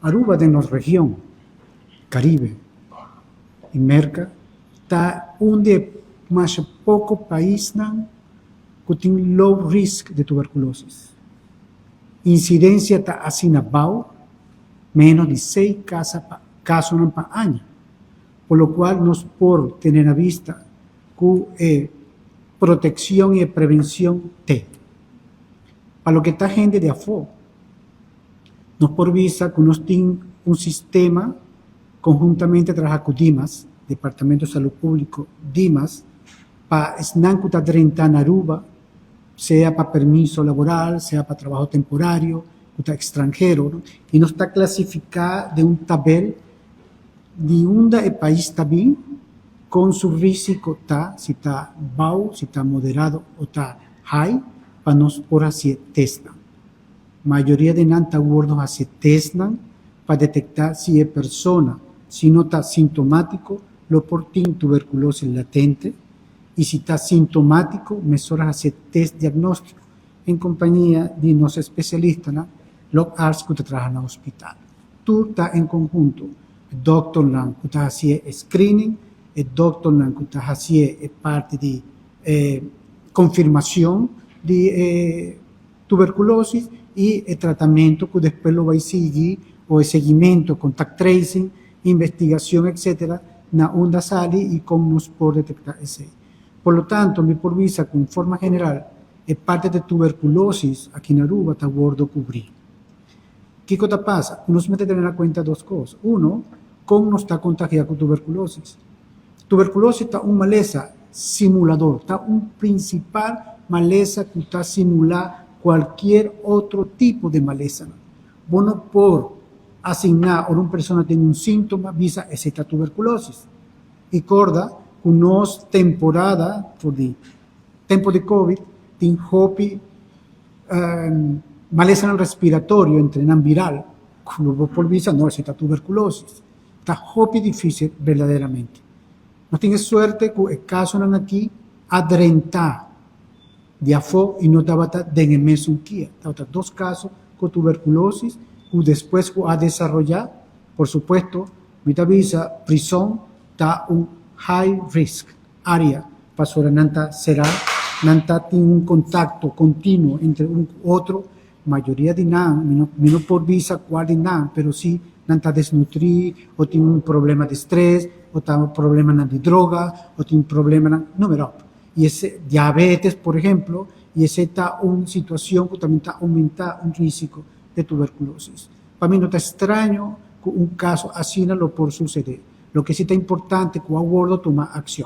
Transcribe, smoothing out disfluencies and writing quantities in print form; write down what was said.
Aruba den nos region, Caribe y Merca, ta un di mas poco paisnan cu tin low risk di tuberculosis. Incidencia ta asina abou, menos di 6 caso pa aña, pa locual nos por tene na vista cu proteccion y prevencion t'ey. Pa loke ta hende di afo, nos por bisa cu nos tin un sistema conhuntamente traha cu DIMAS, Departamento di Salud Publico, DIMAS, pa esnan cu ta drenta na Aruba, sea pa permiso laboral, sea pa trabou temporario, cu ta stranhero, no? Y nos ta clasifica den un tabel di unda e pais ta bin, cu su risico ta, si ta abou, si ta moderado of ta high, pa nos por haci test. Mayoria di nan ta wordo haci test pa detecta si e persona, si no ta sintomatico, lo por tin tuberculosis latente, y si ta sintomatico, mesora haci test diagnostico den compania di nos especialistanan, los arts cu ta traha na hospital. Tur ta en conhunto. E dokternan cu ta haci screening, e dokternan cu ta haci parti di confirmacion di tuberculosis y e tratamento cu despues lo bay sigui, of e seguimento, contact tracing, investigacion, etc., na unda sali y con nos por detecta esey. Por lo tanto, mi por bisa cu forma general, e parti di tuberculosis aki na Aruba ta wordo cubri. Kico ta pasa? Nos mester tene na cuenta dos cos. Uno, con nos ta contagia cu tuberculosis. Tuberculosis ta un malesa simulador, ta un principal malesa cu ta simula cualkier otro tipo di malesa. Bo no por asigna ora un persona tin un sintoma, bisa esey ta tuberculosis. Y corda cu nos temporada, for di tempo di COVID, tin hopi malesa respiratorio entre nan viral, cu por bisa, no, esey ta tuberculosis. Ta hopi dificil verdaderamente. Nos tin suerte cu e casonan aki a drenta di afo y no tabata den mesun kia. Tabata dos caso cu tuberculosis cu despues cu a desaroya, por supuesto, mi ta bisa prison ta un high risk area, pasobra nan ta sera, nan ta tin un contacto continuo entre un cu otro, mayoria di nan, mi no por bisa cual di nan, pero si nan ta desnutri, of tin un problema di stress, of tin un problema di droga, of tin un problema, numero. Y esey diabetes, por ehempel, y esey ta un situacion cu tambe ta aumenta un risico di tuberculosis. Pa mi no ta straño cu un caso asina lo por sucede. Loke si ta importante cu a wordo tuma accion.